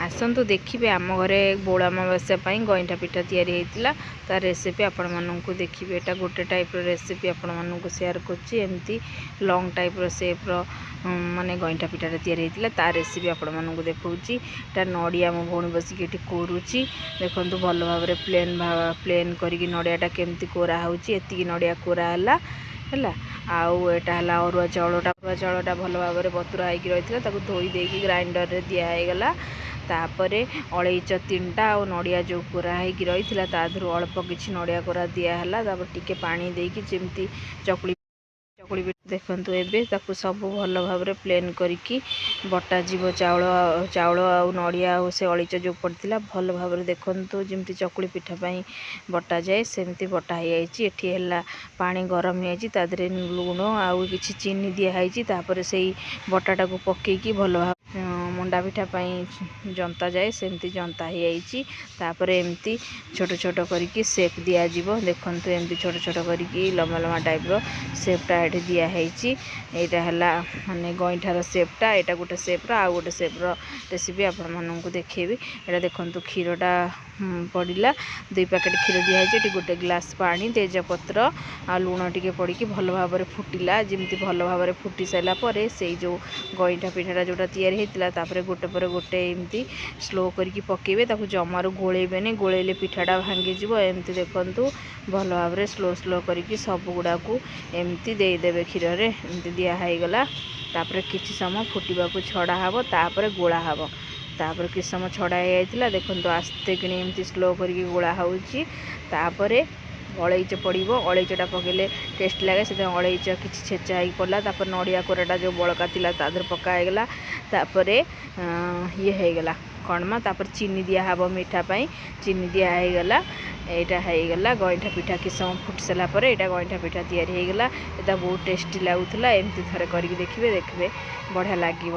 ଆସନ୍ତୁ ଦେଖିବେ, ଆମ ଘରେ ବଉଳ ଅମାବାସ୍ୟା ପାଇଁ ଗଇଁଠା ପିଠା ତିଆରି ହେଇଥିଲା। ତା ରେସିପି ଆପଣମାନଙ୍କୁ ଦେଖିବେ। ଏଇଟା ଗୋଟେ ଟାଇପ୍ର ରେସିପି ଆପଣମାନଙ୍କୁ ସେୟାର କରୁଛି। ଏମିତି ଲଙ୍ଗ୍ ଟାଇପ୍ର ସେପ୍ର ମାନେ ଗଇଁଠା ପିଠାଟା ତିଆରି ହେଇଥିଲା, ତା ରେସିପି ଆପଣମାନଙ୍କୁ ଦେଖାଉଛି। ଏଇଟା ନଡ଼ିଆ ମୋ ଭଉଣୀ ବସିକି ଏଠି କୋରୁଛି। ଦେଖନ୍ତୁ, ଭଲ ଭାବରେ ପ୍ଲେନ୍ ପ୍ଲେନ୍ କରିକି ନଡ଼ିଆଟା କେମିତି କୋରା ହେଉଛି। ଏତିକି ନଡ଼ିଆ କୋରା ହେଲା ହେଲା। ଆଉ ଏଇଟା ହେଲା ଅରୁଆ ଚାଉଳଟା। ଅରୁଆ ଚାଉଳଟା ଭଲ ଭାବରେ ବତୁରା ହେଇକି ରହିଥିଲା, ତାକୁ ଧୋଇ ଦେଇକି ଗ୍ରାଇଣ୍ଡରରେ ଦିଆ ହେଇଗଲା। ତାପରେ ଅଳେଇଚ 3ଟା ଆଉ ନଡ଼ିଆ ଯେଉଁ କୋରା ହେଇକି ରହିଥିଲା, ତା ଦେହରୁ ଅଳ୍ପ କିଛି ନଡ଼ିଆ କୋରା ଦିଆହେଲା। ତାପରେ ଟିକେ ପାଣି ଦେଇକି ଯେମିତି ଚକୁଳି ଚକୁଳି। ଦେଖନ୍ତୁ, ଏବେ ତାକୁ ସବୁ ଭଲ ଭାବରେ ପ୍ଲେନ୍ କରିକି ବଟାଯିବ। ଚାଉଳ ଚାଉଳ ଆଉ ନଡ଼ିଆ ଆଉ ସେ ଅଳେଇଚ ଯେଉଁ ପଡ଼ିଥିଲା, ଭଲ ଭାବରେ ଦେଖନ୍ତୁ, ଯେମିତି ଚକୁଳି ପିଠା ପାଇଁ ବଟାଯାଏ ସେମିତି ବଟା ହେଇଯାଇଛି। ଏଠି ହେଲା ପାଣି ଗରମ ହେଇଯାଇଛି, ତା ଦେହରେ ଲୁଣ ଆଉ କିଛି ଚିନି ଦିଆହେଇଛି। ତାପରେ ସେଇ ବଟାଟାକୁ ପକେଇକି ଭଲ ଭାବେ ମଣ୍ଡା ପିଠା ପାଇଁ ଜନ୍ତା ଯାଏ ସେମିତି ଜନ୍ତା ହେଇଯାଇଛି। ତାପରେ ଏମିତି ଛୋଟ ଛୋଟ କରିକି ସେପ୍ ଦିଆଯିବ। ଦେଖନ୍ତୁ, ଏମିତି ଛୋଟ ଛୋଟ କରିକି ଲମ୍ବା ଲମ୍ବା ଟାଇପ୍ର ସେପ୍ଟା ଏଠି ଦିଆହେଇଛି। ଏଇଟା ହେଲା ମାନେ ଗଇଁଠାର ସେପ୍ଟା। ଏଇଟା ଗୋଟେ ସେପ୍ର, ଆଉ ଗୋଟେ ସେପ୍ର ରେସିପି ଆପଣମାନଙ୍କୁ ଦେଖେଇବି। ଏଇଟା ଦେଖନ୍ତୁ, କ୍ଷୀରଟା ପଡ଼ିଲା। 2 ପ୍ୟାକେଟ୍ କ୍ଷୀର ଦିଆହେଇଛି। ଏଠି ଗୋଟେ ଗ୍ଲାସ୍ ପାଣି, ତେଜପତ୍ର ଆଉ ଲୁଣ ଟିକେ ପଡ଼ିକି ଭଲ ଭାବରେ ଫୁଟିଲା। ଯେମିତି ଭଲ ଭାବରେ ଫୁଟି ସାରିଲା ପରେ ସେଇ ଯେଉଁ ଗଇଁଠା ପିଠାଟା ଯେଉଁଟା ତିଆରି ହେଇଥିଲା, ତାପରେ ଗୋଟେ ପରେ ଗୋଟେ ଏମିତି ସ୍ଲୋ କରିକି ପକେଇବେ। ତାକୁ ଜମାରୁ ଗୋଳେଇବେନି, ଗୋଳେଇଲେ ପିଠାଟା ଭାଙ୍ଗିଯିବ। ଏମିତି ଦେଖନ୍ତୁ, ଭଲ ଭାବରେ ସ୍ଲୋ ସ୍ଲୋ କରିକି ସବୁ ଗୁଡ଼ାକୁ ଏମିତି ଦେଇଦେବେ କ୍ଷୀରରେ। ଏମିତି ଦିଆ ହେଇଗଲା। ତାପରେ କିଛି ସମୟ ଫୁଟିବାକୁ ଛଡ଼ା ହେବ, ତାପରେ ଗୋଳା ହେବ। ତାପରେ କିଛି ସମୟ ଛଡ଼ା ହେଇଯାଇଥିଲା। ଦେଖନ୍ତୁ, ଆସ୍ତେ କିଣି ଏମିତି ସ୍ଲୋ କରିକି ଗୋଳା ହେଉଛି। ତାପରେ ଅଳେଇଚ ପଡ଼ିବ। ଅଳେଇଚଟା ପକେଇଲେ ଟେଷ୍ଟ ଲାଗେ, ସେଥିପାଇଁ ଅଳେଇଚ କିଛି ଛେଚା ହେଇକି ପଡ଼ିଲା। ତାପରେ ନଡ଼ିଆ କୋରାଟା ଯେଉଁ ବଳକା ଥିଲା, ତା ଦେହରେ ପକା ହେଇଗଲା। ତାପରେ ଇଏ ହେଇଗଲା କ'ଣ ମା, ତାପରେ ଚିନି ଦିଆହେବ, ମିଠା ପାଇଁ ଚିନି ଦିଆ ହେଇଗଲା। ଏଇଟା ହେଇଗଲା ଗଇଁଠା ପିଠା। କିଛି ସମୟ ଫୁଟି ସାରିଲା ପରେ ଏଇଟା ଗଇଁଠା ପିଠା ତିଆରି ହେଇଗଲା। ଏଇଟା ବହୁତ ଟେଷ୍ଟି ଲାଗୁଥିଲା। ଏମିତି ଥରେ କରିକି ଦେଖିବେ, ଦେଖିବେ ବଢ଼ିଆ ଲାଗିବ।